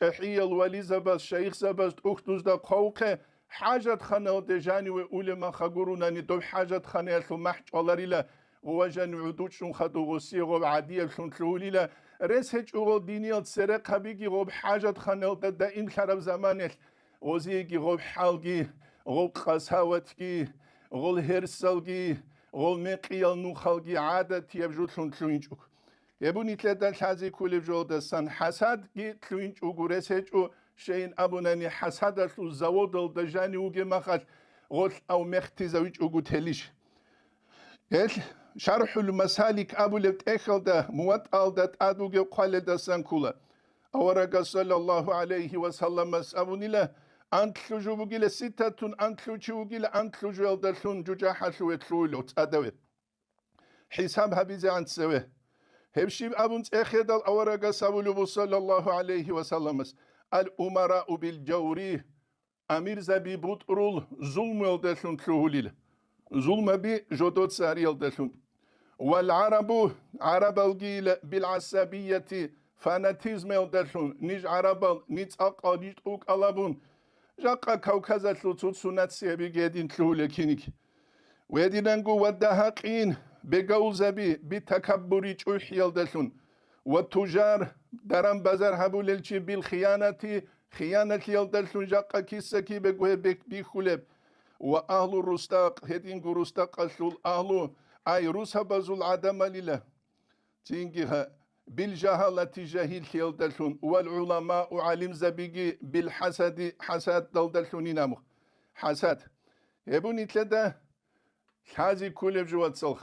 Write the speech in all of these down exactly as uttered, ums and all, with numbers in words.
тӀехӀиял вализабаз, шайихзабаз тӀухьдузда хъвавухъе, хӀажатханалде жаниве улеб маха гурунани, доб хӀажатханаялъул махӀ чӀваларила, ва жанив гӀудучӀун хадув гъосие гъоб гӀадияблъун лъугьулила, рес гьечӀо гъол диниял церехъабиги гъоб хӀажатханалда даимлъараб заманалъ, гъозиеги гъоб хӀалги, гъоб къасаватги, гъол гьерсалги, гъол мекъиял нухалги гӀадатияб жолъун лъугьинчӀого. Гьеб нилъеда лъазе кколеб жолдасан хӀасадги лъугьинчӀого, рес гьечӀо, щайин абунани, хӀасадалъул заводалда жанив вугеб махалъ гъолъ ав мехтизавичӀого телищ? Гьел ШархӀул Масалик абулеб тӀехьалда, МуватӀалда тӀад бугеб хъвалелдасан ккола. Аварагас саллаллагьу гӀалайгьи ва салламас абунила, анлъу жо бугила, ситатун анлъу чи вугила, анлъу жоялдалъун жужахӀалъуве лъугьула цӀадаве. ХӀисаб гьабизегӀан цеве. Гьеб щиб абун цӀехедал аварагас абулеб буго, саллаллагьу гӀалайгьи ва салламас, ал-умарау бил-жаври, амирзаби бутӀрул зулмуялдалъун лъугьулел, зулмаби жодоца гьариялдалъун. Вал гӀарабу, гӀарабалгийила, бил гӀасабияти, фанатизмалдалъун, ниж гӀарабал, ниж цӀакъал, ниж тӀукӀал абун, жакъа Кавказалъул цо-цо нациябиги гьедин лъугьула киниг. Гьединанго ва дагьа-къин бегавулзаби битакаббури чӀухӀиялдалъун, ва тужар, даран-базар гьабулел чи бил хиянати, хиянатлъиялдалъун жакъа киса-кибего гьеб бек-, бихьулеб, ва агьлу рустакъ, гьединго рустакъалъул агьлу, ай русабазул гӀадамалила. Цинги гьа, бил жагьалати жагьиллъиялдалъун, вал гӀуламау гӀалимзабиги бил хӀасади хӀасадалдалъунин абу. ХӀасад. Гьеб нилъеда лъази кколеб жо, вацал.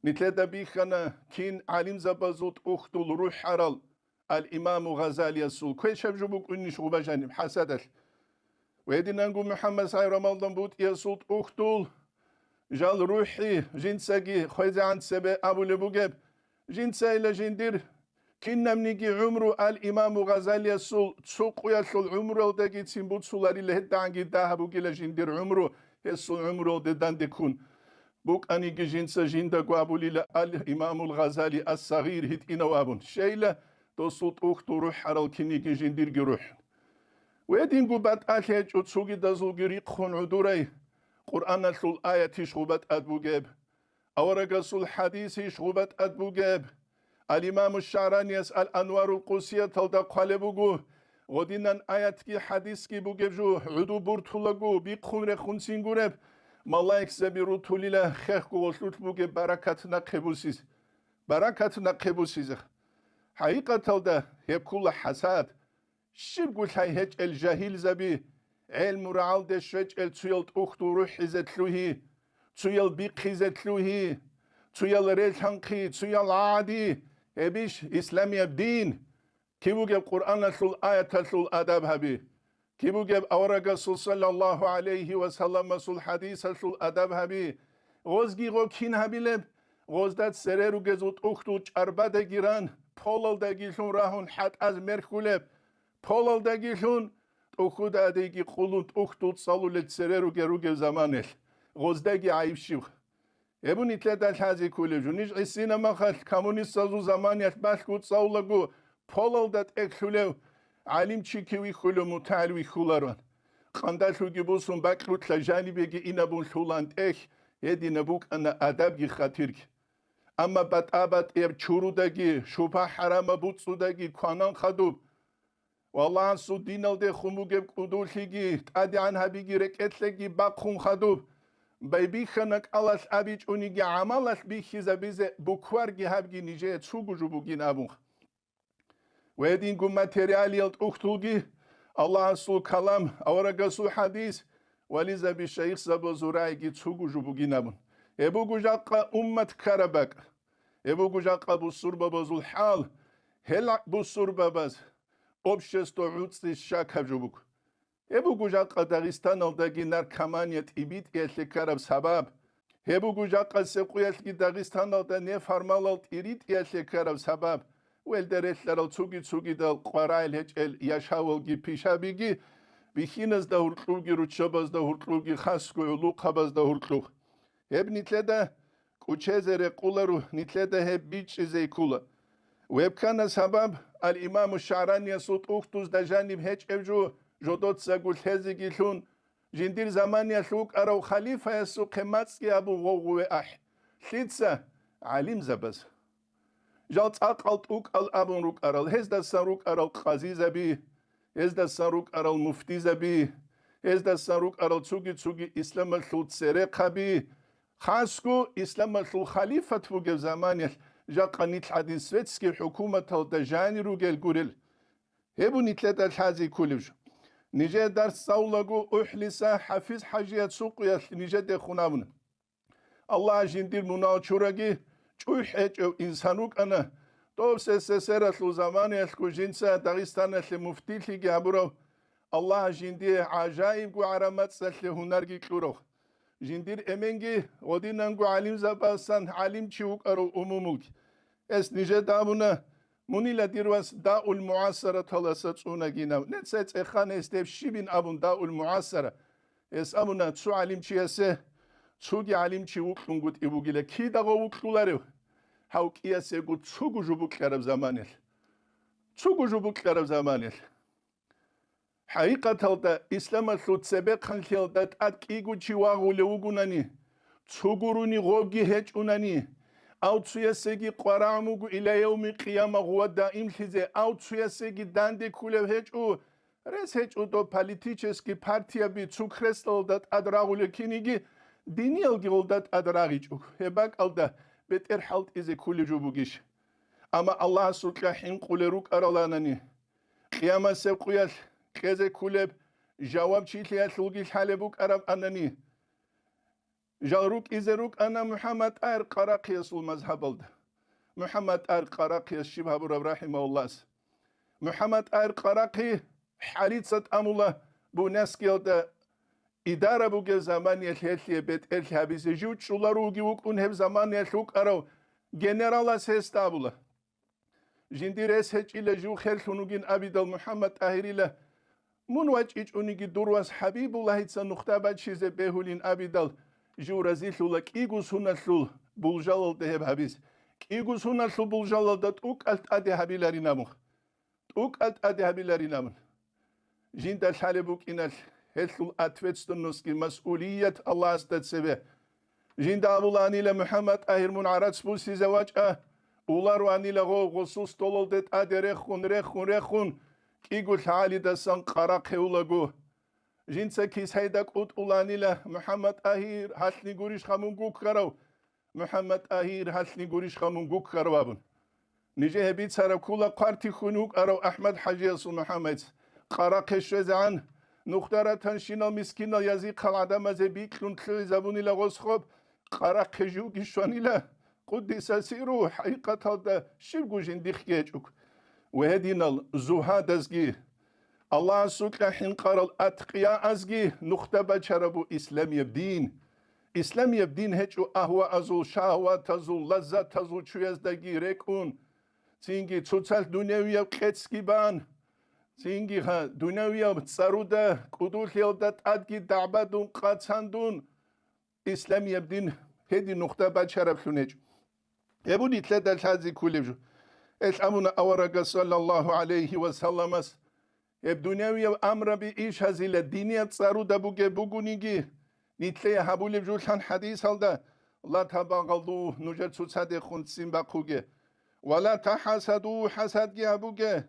Нилъеда бихьана кин гӀалимзабазул тӀухьдул рухӀарал ал-Имаму Гъазалиясул квешаб жо букӀунищ гъуба жаниб хӀасадалъ. Гьединанго МухӀаммад СагӀид Рамазан БутӀиясул тӀухьдул жал рухӀи жинцаги хвезегӀан цебе абулеб бугеб, жинцайила жиндир кинабниги гӀумру ал-Имаму Гъазалиясул цо къуялъул гӀумруялдагицин буцуларила, гьедигӀанги дагьаб бугила жиндир гӀумру, гьесул гӀумруялде данде ккун. БукӀаниги жинца жиндаго абулила ал-Имамул Гъазали ас-Сагъир гьитӀинав абун. Щайила, досул тӀухьдул рухӀарал киниги жиндирги рухӀ. Гьединго батӀалъи гьечӀо цогидазулги рихъун гӀодорай, Къуръаналъул аятищ гъуба тӀад бугеб, аварагасул хӀадисищ гъуба тӀад бугеб. Ал-Имаму ШагӀраниялъ Ал-Анварул Къудсияталда хъвалеб буго, гъодинан аятги хӀадисги бугеб жо гӀодов бортулаго, бихъун рехунцин гуреб, малаикзаби рутулила хехго гъолъулъ бугеб баракат нахъе бусизе. Баракат нахъе бусизе. ХӀакъикъаталда гьеб ккола хӀасад. Щибго лъай гьечӀел жагьилзаби, гӀелму рагӀалде щвечӀел цуял тӀухьдул рухӀизе лъугьи, цуял бихъизе лъугьи, цуял релъанхъи, цуял гӀади, гьебищ исламияб дин? Киб бугеб Къуръаналъул аяталъул адаб гьаби? Киб бугеб аварагасул саллаллагьу гӀалайгьи ва салламасул хӀадисалъул адаб гьаби? Гъозги гъо кин гьабилеб? Гъозда цере ругезул тӀухьдул чӀарбадаги ран, полалдагилъун рагьун хӀатӀаз мерхьулеб, полалдагилъун тӀухьдадайги къулун тӀухьдул цӀалулел цере ругел ругеб заманалъ, гъоздаги гӀайиб щиб? Гьеб нилъеда лъазе кколеб жо. Ниж гӀисина махалъ коммунистазул заманаялъ балъго цӀалулаго, полалда тӀеклъулев гӀалимчи кив вихьулев мутагӀил вихьулароан. Къандалъуги бусун бакьулъа жанибеги инабун лъулан тӀехь, гьединаб букӀана адабги хатирги. Амма батӀа-батӀияб чурудаги, шубгьа-хӀарамаб буцӀцӀудаги кванан хадуб. Ва Аллагьасул диналдехун бугеб кӀудулъиги, тӀадегӀан гьабиги рекӀелъеги бахъун хадуб. Байбихьана кӀалалъ абичӀониги гӀамалалъ бихьизабизе букварги гьабги нижее цугу жо бугин абун. Гьединго материалиял тӀухьдулги, Аллагьасул калам, аварагасул хӀадис, вализаби шайихзабазул рагӀиги цугу жо бугин абун. Гьеб буго жакъа уммат ккараб бакӀ. Гьеб буго жакъа бусурбабазул хӀал. Гьел бусурбабаз общество гӀуцӀи щакаб жо буго. Гьеб буго жакъа Дагъистаналдаги наркомания тӀибитӀиялъе ккараб сабаб. Гьеб буго жакъа Севкъуялъги Дагъистаналда нефармалал тӀиритӀиялъе ккараб сабаб. Велда релълъарал цуги-цугидал къварагӀел гьечӀел яшавалги пишабиги, бихьиназда гьуркьубги, руччабазда гьуркьубги, хасго гӀулухъабазда гьуркьуб. Гьеб нилъеда кӀучезе рекъоларо, нилъеда гьеб бичӀчӀизе ккола. Гьеб ккана сабаб, Ал-Имаму ШагӀраниясул тӀухьдузда жаниб гьечӀев жо, жодоцаго лъезеги лъун, жиндир заманиялъ вукӀарав халифаясухъе мацӀги абун гъовгъуве ахӀ. Лъица? ГӀалимзабаз. Жал цӀакъал тӀукӀал абун рукӀарал, гьездасан рукӀарал къазизаби, гьездасан рукӀарал муфтизаби, гьездасан рукӀарал цуги-цуги исламалъул церехъаби, хасго исламалъул халифат бугеб заманиялъ жакъа нилъ гӀадин светский хӀукуматалда жанир ругел гурел. Гьеб нилъеда лъази кколеб жо. Нижее дарс цӀалулаго УхӀлиса ХӀафиз-хӀажиясул къуялъ нижедехун абуна. Аллагь жиндир мунагьал чураги, чӀухӀ гьечӀев инсан вукӀана, дов СССР-алъул заманаялъго жинца Дагъистаналъе муфтилъиги гьабурав, Аллагь жиндие гӀажаибго гӀараб мацӀалъе гьунарги кьурав. Жиндир эменги гъодинанго гӀалимзабасан гӀалимчи вукӀарав умумулги. Эс нижеда абуна, мунила дир вас Даул МугӀасараталаса цӀунагинав. Нецай цӀехана эс деб щибин абун Даул МугӀасара. Гьес абуна, цо гӀалимчиясе цоги гӀалимчи вукьунгутӀи бугила. Кидаго вукьуларев? Гьав кӀиясего цого жо букьараб заманалъ. Цого жо букьараб заманалъ. ХӀакъикъаталда, исламалъул цебехъанлъиялда тӀад кӀиго чи вагъулев вугунани, цо гурони гъобги гьечӀунани, ав цуясеги къварагӀун вуго иля явми къияма гъува даимлъизе, ав цуясеги данде ккулев гьечӀо, Рес гьечӀо доб политический партияби цо креслалда тӀад рагъулел киниги, диниялги гъолда тӀад рагъичӀо. Гьеб бакӀалда бетӀер хӀалтӀизе ккулеб жо бугищ? Амма Аллагьасукьа хӀинкъулел рукӀараланани, къиямасеб къуялъ кьезе ккулеб жаваб чилъиялъулги лъалеб букӀараб анани, Жал рукӀизе рукӀана МухӀаммад ТӀагьир Къарахъиясул мазгьабалда. МухӀаммад ТӀагьир Къарахъияс щиб гьабураб, рахӀимагьуллагьас? МухӀаммад ТӀагьир Къарахъи хӀарица тӀамула Буняскиялда идара бугеб заманиялъ гьелъие бетӀерлъи гьабизе жив чӀуларуги вукӀун, гьеб заманиялъ вукӀарав генералас гьесда абула. Жиндир рес гьечӀила жив херлъун вугин абидал МухӀаммад ТӀагьирила, мун вачӀичӀониги дур вас ХӀабибуллагьица нухда бачизе бегьулин абидал, жив разилъула кӀиго суналъул булжалалда гьеб гьабиз. КӀиго суналъул булжалалда тӀукӀал тӀаде гьабиларин абун. ТӀукӀал тӀаде гьабиларин абун. Жинда лъалеб букӀиналъ гьелъул ответственностьги масъулият Аллагьасда цебе. Жинда абуланила, МухӀаммад ТӀагьир, мун гӀарац бусизе вачӀа, уларванила гъо-, гъосул столалде тӀаде рехун, рехун, рехун, кӀиго лъагӀалидасан къарахъ гьевулаго. Жинца кисайда кӀутӀуланила, МухӀаммад ТӀагьир, гьалъни гурищха мун гуккарав? МухӀаммад ТӀагьир, гьалъни гурищха мун гуккарав абун. Нижее бицараб ккула хъвартихьун вукӀарав АхӀмад-хӀажиясул МухӀаммадица. Къарахъе щвезегӀан, нухда ратанщинал мискинал язихъал гӀадамазе бикьун лъугӀизабунила гъос хоб, къарахъе живги щванила, къуддиса сирругьу, хӀакъикъаталда щибго жиндихъги гьечӀого. Ва гьединал зугьадазги, Аллагьасукьа хӀинкъарал аткъияазги нухда бачарабу исламияб дин. Исламияб дин гьечӀо агьваазул, шагьватазул, лаззатазул чуяздаги рекӀун, цинги цоцалъ дунявияб къецги бан, цинги, гьа, дунявияб цӀаруда, кӀудулъиялда тӀадги дагӀбадун, къацандун, исламияб дин гьедин нухда бачараблъун гьечӀо. Гьеб нилъеда лъази кколеб жо. Гьелъ абуна аварагас, саллаллагьу гӀалайгьи ва салламас, гьеб дунявияб амраби ишазила динияб цӀаруда бугеб бугониги, нилъее гьабулеб жолъан хӀадисалда: «Ла табагъаду», нужер цоцадехун ццин бахъуге, «ва ла тахӀасаду», хӀасадги гьабуге,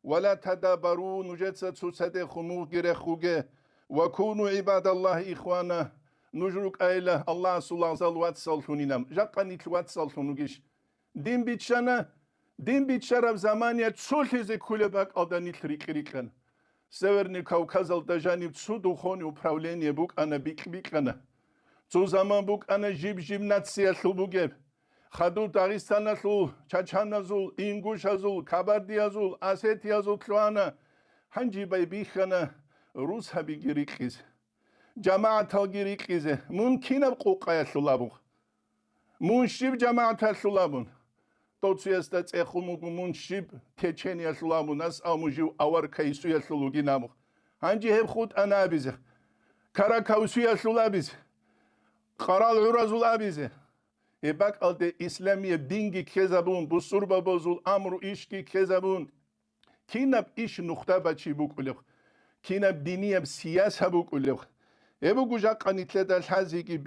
«ва ла тадабару», нужеца цоцадехун мугъги рехуге, «ва куну гӀибадаллагь ихвана», нуж рукӀайила Аллагьасул лагъзал вацаллъунинаб. Жакъа нилъ вацаллъун вугищ? Дин биччана, дин биччараб замания цолъизе кколеб бакӀалда нилъ рикьи-рикьана. Северный Кавказалда жаниб цо духовный управление букӀана, бикь-бикьана. Цо заман букӀана жиб-жиб нациялъул бугеб. Хадур Дагъистаналъул, чачаназул, ингушазул, кабардиязул, осетиязул лъугьана, гьанжи байбихьана русабиги рикьизе, жамагӀаталги рикьизе. Мун кинаб къукъаялъул абун? Мун щиб жамагӀаталъул абун? Дов цуясда цӀехун вуго мун щиб течениялъул абун, ас а мужив авар кайсуялъул вугин абун. Гьанже гьеб хутӀана абизе, каракавсуялъул абизе, къарал гӀуразул абизе. Гьеб бакӀалде исламияб динги ккезабун, бусурбабазул амру ишги ккезабун, кинаб иш нухда бачи букӀулеб, кинаб динияб сияса букӀулеб. Гьеб буго жакъа нилъеда лъазеги